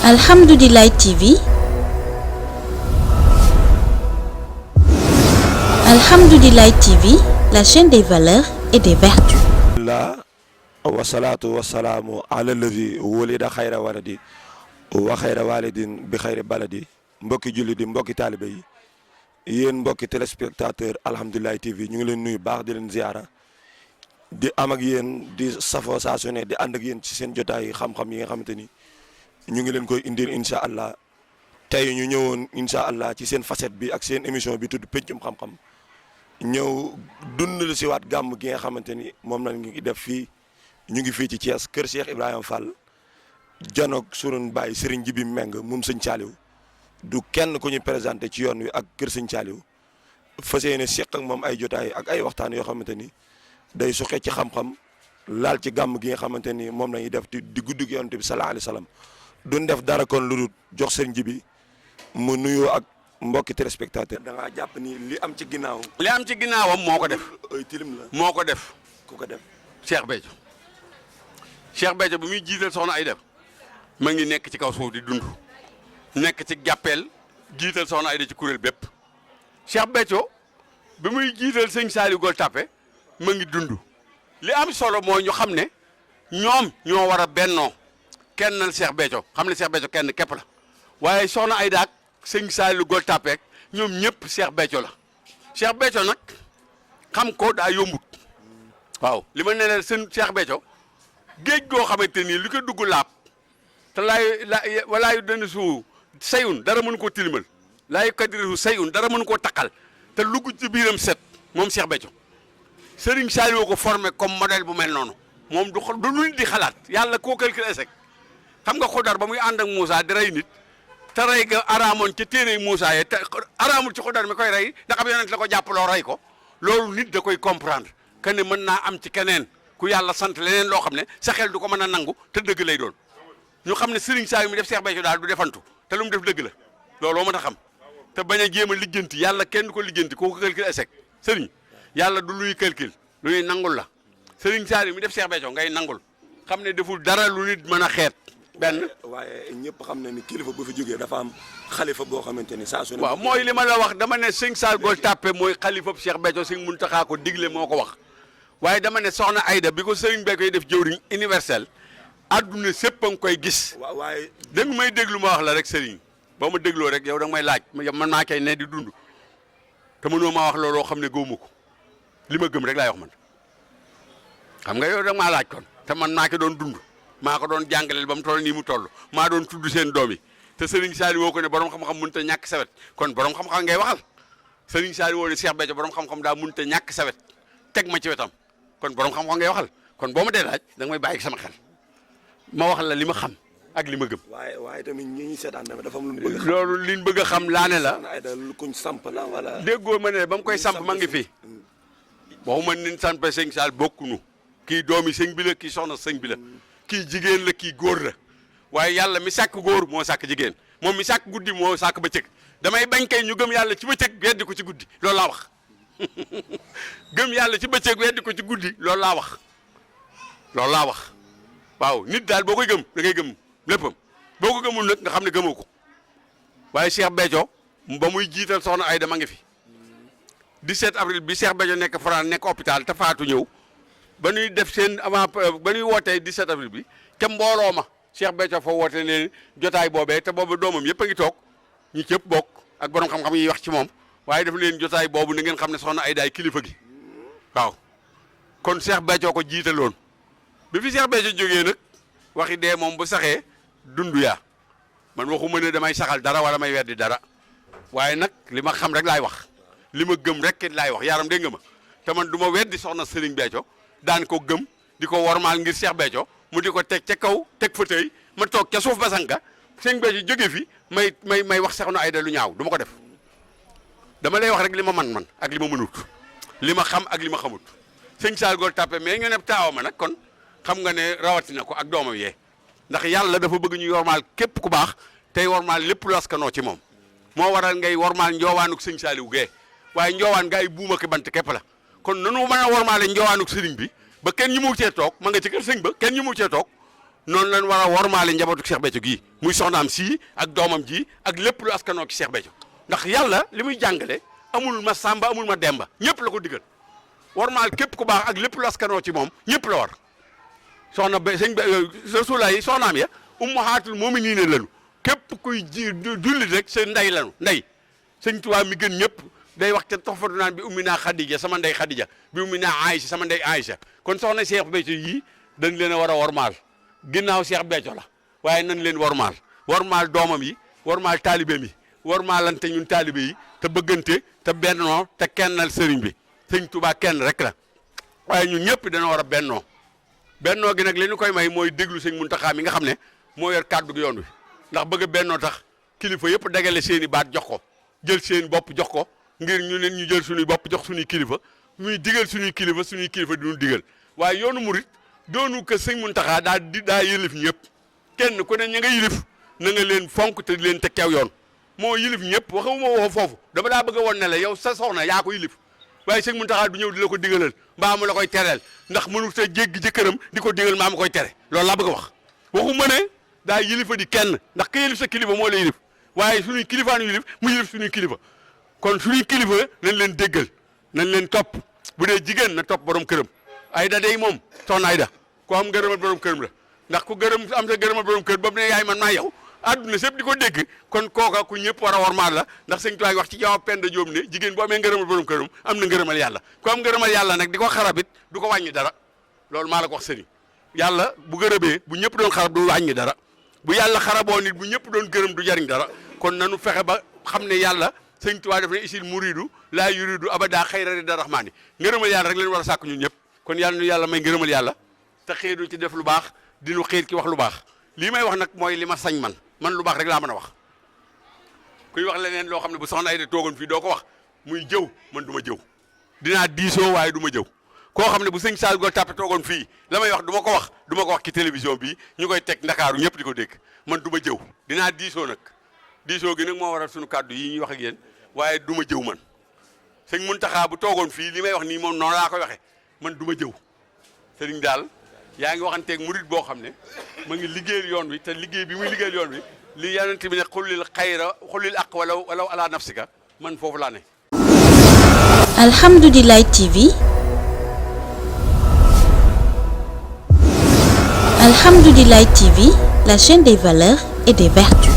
Alhamdoulilah TV. Alhamdoulilah TV, la chaîne des valeurs et des vertus. La wasalaatu wasalaamu ala allazi walida xayra waladi wa xayra walidin bi xayri baladi. Mbokki julli di mbokki taalibe yi yéen mbokki téléspectateur Alhamdoulilah TV ñu ngi leen nuyu baax di leen ziara di am ak yéen di safoo saa su ne di ànd ak yéen ci seen jotaay xam-xam yi nga xamante ni ñu ngi leen koy indil incha allah tey ñu ñëwoon incha allah ci seen facette bi ak seen émission bi tudd pencum xam-xam ñëw dundal si waat gàmm gi nga xamante ni moom la ngi def fii ñu ngi fii ci Thiès kër Cheikh Ibrahima Fall janoog sunu baay Serigne Jibi Meng moom sëñ Thialiou du kenn ku ñu présenté ci yoon wi ak kër sëñ Thialiou fas yéene seq ak moom ay jotaay ak ay waxtaan yoo xamante ni day suqee ci xam-xam laal ci gàmm gi nga xamante ni moom la ñuy def di guddi gi yonent bi sallallahu alayhi wa sallam duñ def dara kon lu dul jox Serigne Jibi mu nuyoo ak mbokki téléspectateur. da ngaa jàpp ni li am ci ginnaaw. li am ci ginnaawam moo ko def. ay tilim la moo ko def. ku ko def. Cheikh Béthio. Cheikh Béthio bu muy jiital soxna Aïda ma ngi nekk ci kaw suuf di dund. nekk ci jàppeel jiital soxna Aïda ci kuréel bépp. Cheikh Béthio bi muy jiital sëñ Saliou Gueule Tapée ma ngi dund. li am solo mooy ñu xam ne ñoom ñoo war a bennoo kennal Cheikh Béthio xam ne Cheikh Béthio kenn képp la waaye soxna Aïda ak sëñ Saliou Gueule Tapée ñoom ñëpp Cheikh Béthio la. Cheikh Béthio nag xam ko daa yombut waaw li ma ne leen seen Cheikh Béthio géej goo xamante ni li ko dugg laab te walaayu dana su sayun dara mënu koo tilimal laayu kadirisu sayun dara mënu koo taqal te lugg ci biiram set moom Cheikh Béthio Serigne Saliou ko formé comme modèle bu mel noonu moom du lu nit di xalaat yàlla koo calculé échec xam nga Xudar ba muy ànd ak Moussa di rey nit te rey ga araamoon ca téere Moussa ye te araamul ci Xudar mi koy rey ndax am yonent la ko jàppaloo rey ko loolu nit da koy comprendre que ne mën naa am ci keneen ku yàlla sant leneen loo xam ne sa xel du ko mën a nangu te dëgg lay doon ñu xam ne Serigne Saliou mi def Cheikh Béthio daal du defantu te lu mu def dëgg la looloo mën a xam te bañ a jéem a lijjanti yàlla kenn du ko lijjanti koo ko calcul échec Serigne yàlla du luy calcul lu ñuy nangul la Serigne Saliou mi def Cheikh Béthio ngay nangul xam ne deful dara lu nit mën a xeet benn. waaye ñëpp xam na ni kilifa bu fi jógee dafa am xalifa boo xamante ni saa su ne. waaw mooy li ma la wax dama ne sëñ Saliou Gueule Tapée mooy xalifa Cheikh Béthio sëñ Mountakha ko digle moo ko wax waaye dama ne soxna Aïda bi ko Serigne Béthio def jëwriñ universel adduna sépp a ngi koy gis. waaw waaye. dégg may déglu ma wax la rek Serigne boo ma dégloo rek yow da nga may laaj man maa koy ne di dund te mënoo maa wax looloo xam ne gëwuma ko li ma gëm rek laay wax man xam nga yow da nga maa laaj kon te man maa ko doon dund maa ko doon jàngaleel ba mu toll nii mu toll maa doon tudd seen doom yi te Serigne Saliou woo ko ne borom xam-xam mënut a ñàkk sawet kon borom xam-xam ngay waxal Serigne Saliou woo ne Cheikh Béthio borom xam-xam daa mënut a ñàkk sawet teg ma ci wetam kon borom xam-xam ngay waxal kon boo ma dee laaj da nga may bàyyi sama xel ma wax la li ma xam ak li ma gëm. waaye tamit ñi ñuy seetaan dafa am lu ñu bëgg a xam. loolu li ñu bëgg a xam laa ne la. kuñ samp la wala. déggoo ma ne ba mu koy samp ma ngi fi. waxuma ni samp sëñ Sall bokkunu kii doomi sëñ bi la kii soxna sëñ bi la kii jigéen la kii góor la waaye yàlla mi sàkk góor moo sàkk jigéen moom mi sàkk guddi moo sàkk bëccëg damay bañ kay ñu gëm yàlla ci bëccëg weddi ko ci guddi loolu laa wax gëm yàlla ci bëccëg weddi ko ci guddi loolu laa wax waaw nit daal boo koy gëm da ngay gëm léppam boo ko gëmul nag nga xam ne gëmoo ko waaye Cheikh Béthio ba muy jiital soxna Aïda ma ngi fi 17 avril bi Cheikh Béthio nekk France nekk hôpital te faatu ñëw ba ñuy def seen avant ba ñuy wootee 17 avril bi ca mbooloo ma Cheikh Béthio fa woote ne jotaay boobee te boobu doomam yëpp a ngi toog ñi cëpp bokk ak borom xam-xam yi wax ci moom waaye daf leen jotaay boobu na ngeen xam ne soxna Aïda ay kilifa gi waaw kon Cheikh Béthio ko jiitaloon bi fi Cheikh Béthio jógee nag waxi dee moom bu saxee dund yaa man waxuma ne damay saxal dara wala may weddi dara waaye nag li ma xam rek laay wax li ma gëm rek laay wax yaram dégg nga ma te man du ma weddi soxna Serigne Béthio daan ko gëm di ko wormaal ngir Cheikh Béthio mu di ko teg ca kaw teg fa tey ma toog ca suuf ba sànka sëñ Béthio jóge fi may wax soxna Aïda lu ñaaw du ma ko def dama lay wax rek li ma man ak li ma mënut li ma xam ak li ma xamut sëñ Saliou Gueule Tapée mais ñu ne taawama nag kon xam nga ne rawatina ko ak doomam yee ndax yàlla dafa bëgg ñu wormaal képp ku baax tey wormaal lépp lu askanoo ci moom moo waral ngay wormaal njoowaanuk sëñ Saliou gee waaye njoowaan nga ay buuma ki bant képp la kon nanu mën a wormaale njoowaanuk sëriñ bi ba kenn ñi mu cee toog ma nga ci kër sëñ ba kenn ñi mu cee toog noonu lañ war a wormaale njabootu Cheikh Béthio gii muy soxnaam sii ak doomam ji ak lépp lu askanoo ci Cheikh Béthio ndax yàlla li muy jàngale amul ma Samba amul ma Demba ñëpp la ko digal wormaal képp ku baax ak lépp lu askanoo ci moom ñëpp la war soxna ba sëñ Rasulullah yi soxnaam ya ummahatul mu'minin lañu képp kuy jullit rek seen ndey lañu ndey sëñ Tuubaa mi gën ñëpp day wax ca toxfatu naan bi ummi naa Xadija sama ndey Xadija bi ummi naa Aïcha sama ndey Aïcha kon soxna Cheikh Béthio yii dañ leen a war a wormaal ginnaaw Cheikh Béthio la waaye nañ leen wormaal doomam yi wormaal taalibeem yi wormaalante ñun taalibe yi te bëggante te bennoo te kennal sëriñ bi sëñ Tuubaa kenn rek la waaye ñun ñëpp dana war a bennoo gi nag li ñu koy may mooy déglu sëñ Muntaxa mi nga xam ne moo yor kàddu gi yoon wi ndax bëgg a bennoo tax kilifa yëpp dagale seen i baat jox ko jël seen bopp jox ko ngir ñu leen ñu jël suñuy bopp jox suñuy kilifa muy digal suñuy kilifa di ñu digal waaye yoonu murit doonu que sëñ Muntaxa daa yëlif ñëpp kenn ku ne ña nga yilif na nga leen fonk te di leen teg kew yoon moo yilif ñëpp waxuma woo foofu dama daa bëgg a woon ne la yow sa soxna yaa ko yilif waaye sëñ Muntaxa du ñëw di la ko digalal mbaa mu la koy tereel ndax mënu sa jéggi jëkkëram di ko digal mbaa mu koy tere loolu laa bëgg a wax waxuma ne daa yilifa di kenn ndax ka yilif sa kilifa moo la yilif waaye suñuy kilifaanu yilif mu yilif suñuy kilifa kon suñuy kilifa nañ leen déggal nañ leen topp bu dee jigéen na topp borom këram Ayda day moom soxna Ayda ko am ngërëmal borom këram la ndax ku gërëm am sa ngërëmal borom kër ba mu ne yaay man maa yow àdduna sépp di ko dégg kon kooka ku ñëpp war a wormaal la ndax sëñ Tuubaa wax ci jawab Penda Jóob ne jigéen bu amee ngërëmal borom këram am na ngërëmal yàlla ku am ngërëmal yàlla nag di ko xarabit du ko wàññi dara loolu maa la ko wax sëriñ yàlla bu gërëbee bu ñëpp doon xarab du wàññi dara bu yàlla xaraboo nit bu ñëpp doon gërëm du jariñ dara kon nanu fexe ba xam ne yàlla sëñ Tuubaa def ne isil muridu laa yuridu abada xayra rida rahmaani ngërëmal yàlla rek leen war a sàkk ñun ñëpp kon yàlla nu yàlla may ngërëmal yàlla te xeedu ci def lu baax di nu xeet ki wax lu baax lii may wax nag mooy li ma sañ man lu baax rek laa mën a wax kuy wax leneen loo xam ne bu soxna Ayda toogoon fii doo ko wax muy jëw man du ma jëw dinaa diisoo waaye du ma jëw koo xam ne bu sëñ Sall Gol Tapé toogoon fii la may wax du ma ko wax ci télévision bi ñu koy teg Ndakaaru ñëpp di ko dégg man du ma jëw dinaa diisoo nag diisoo gi nag moo waral suñu kàddu yi ñuy wax ak yéen waaye du ma jëw man sëñ Muntaxa bu toogoon fii li may wax nii moom noonu laa koy waxee man du ma jëw sëriñ daal yaa ngi waxanteeg murit boo xam ne ma ngi liggéeyal yoon wi te liggéey bi muy liggéeyal yoon wi li yonent bi ne xulil xayra xulil aq walaw ala nafsika man foofu laa ne. Alhamdoulilah TV. Alhamdoulilah TV, la chaîne des valeurs et des vertus.